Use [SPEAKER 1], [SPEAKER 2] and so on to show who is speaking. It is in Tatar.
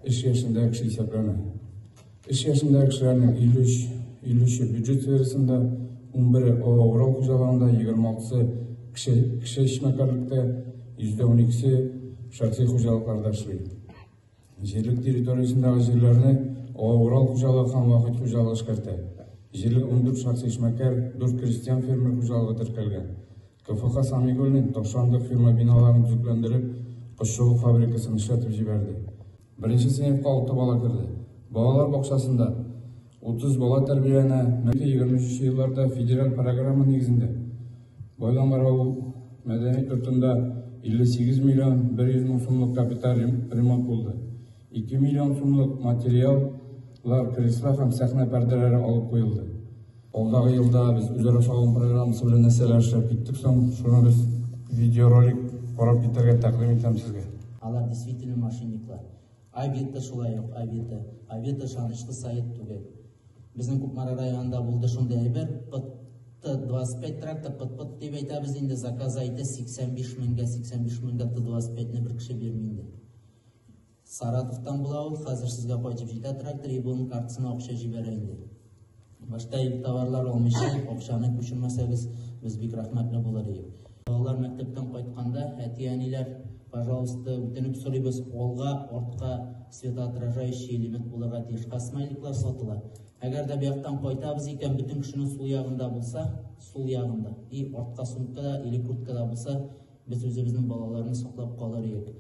[SPEAKER 1] Эш яшендәге кеше исәпләнә. Эш яшендәге кешеләрнең 53, 53-е бюджет сферасында, 11-е ОАО Урал хуҗалыгында, 26-сы кеше, кеше эшмәкәрлектә, 12%-се шәхси хуҗалыкларда эшли. Җирлек территориясендәге җирләрне ОАО Урал хуҗалыгы һәм Вахит хуҗалыгы эшкәртә. Җирлек 14 шәхси эшмәкәр, 4 крестьян-фермер хуҗалыгы теркәлгән. КФХ Самигуллин ташландык фирма биналарын төзекләндереп, кошчылык фабрикасын эшләтеп җибәрде. Беренче сыйныфка алты бала керде. Балалар бакчасында 30 бала тәрбияләнә. 2023 елларда федераль программа нигезендә Байлангар авыл мәдәният йортында 58 миллион 100 мең сумлык капиталь ремонт булды. 2 миллион сумлык материаллар, кресло һәм сәхнә пәрдәләре алып куелды. Алдагы елда без үзара салым программасы белән нәрсәләр эшләп киттек соң, шуны без видеоролик карап китәргә тәкъдим итәм сезгә.
[SPEAKER 2] Алар действительно мошенниклар. Авито шулай ук, Авито. Авито ышанычлы сайт түгел. Безнең Кукмара районында булды шундый әйбер, Т-25 трактор, пыт-пыт дип әйтәбез инде, заказ әйтә 85 меңгә, 85 меңгә Т-25-не бер кеше бирми инде. Саратовтан була ул, хәзер сезгә кайтып җитә трактор, и буның картасына акча җибәрә инде. Башта ил товарлар алмыйча, акчаны күчермәсәгез, без бик рәхмәтле булыр идек. Балалар мәктәптән кайтканда, әти-әниләр, пожалуйста, үтенеп сорыйбыз, алга, артка светоотражающий элемент булырга тиеш. Смайликлар сатыла. Әгәр дә бу яктан кайтабыз икән, бөтен кешенең сул ягында булса, сул ягында, и артка сумкада или курткада булса, без үзебезнең балаларны саклап калыр идек.